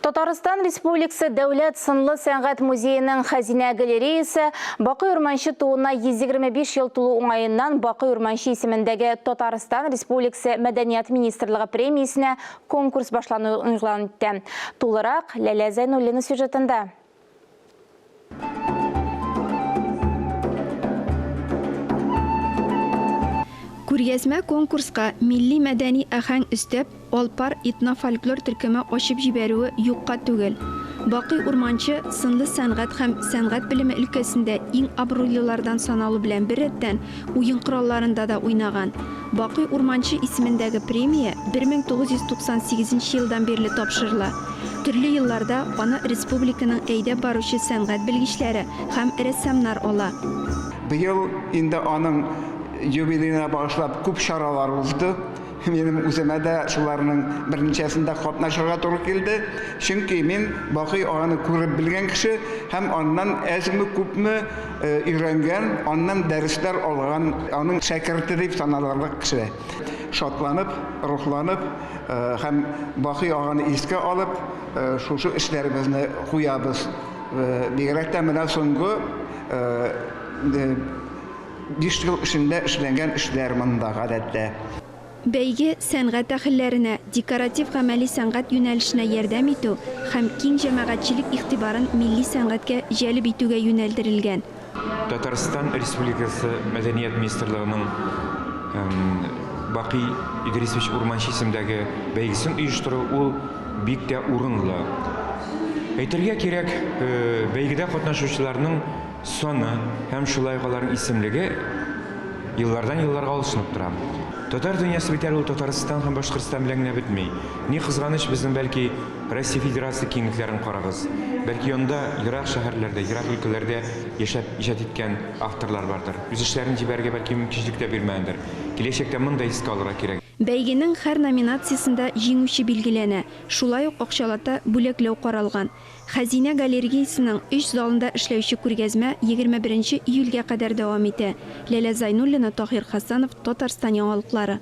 Татарстан Республикасы Дәүләт сынлы сәнгать музееның Хәзинә галереясы Бакый Урманче тууына 125 ел тулу уңаеннан Бакый Урманче исемендәге Татарстан Республикасы Мәдәният министрлыгы премиясенә конкурс башлануын игълан итте. Тулырак Ләлә Зәйнуллина сюжетында. Күргәзмә конкурска милли мәдәни аһәң өстәп, Алпар этнофольклор төркеме ачып җибәрүе юкка түгел. Бакый Урманче сынлы сәнгать һәм сәнгать белеме өлкәсендә иң абруйлылардан саналу белән беррәттән, уен коралларында да уйнаган. Бакый Урманче исемендәге премия 1998 нче елдан бирле тапшырыла. Төрле елларда аны республиканың әйдәп баручы сәнгать белгечләре һәм рәссамнар ала. Быел инде аның юбилеена багышлап күп чаралар узды. Минем үземә дә шуларның берничәсендә катнашырга туры килде. Чөнки мин Бакый аганы күреп белгән кеше һәм аннан әзме-күпме өйрәнгән, аннан дәресләр алган, аның шәкерте дип саналырлык кеше. Шатланып, рухланып һәм Бакый аганы искә алып, шушы эшләребезне куябыз. Бигрәк тә менә соңгы 5 ел эчендә эшләнгән эшләр монда, гадәттә. Бәйге сәнгать әһелләренә декоратив-гамәли сәнгать юнәлешенә ярдәм итү һәм киң җәмәгатьчелек игътибарын милли сәнгатькә җәлеп итүгә юнәлдерелгән. Татарстан Республикасы Мәдәният министрлыгының Бакый Идрисович Урманче исемдәге бәйгесен оештыру ул бик тә урынлы. Әйтергә кирәк, бәйгедә катнашучыларның Саны һәм шулай ук аларның исемлеге еллардан елларга алышынып тора. Татар дөньясы бит әле ул Татарстан һәм Башкортстан белән генә бетми. Ни кызганыч, безнең бәлки Россия Федерация киңлекләрен карагыз. Бәлки анда ерак шәһәрләрдә, ерак өлкәләрдә яшәп иҗат иткән авторлар бардыр. Үз эшләрен җибәрергә бәлки мөмкинчелек тә бирмәгәндер. Киләчәктә моны да искә алырга кирәк. Бәйгенең һәр номинациясендә җиңүче билгеләнә, шулай ук акчалата бүләкләү каралган. Хәзинә галергиясенең өч залында эшләүче күргәзмә 21 нче июльгә кадәр дәвам итә. Ләлә Зайнуллина, Таһир Хасанов, Татарстан яңалыклары.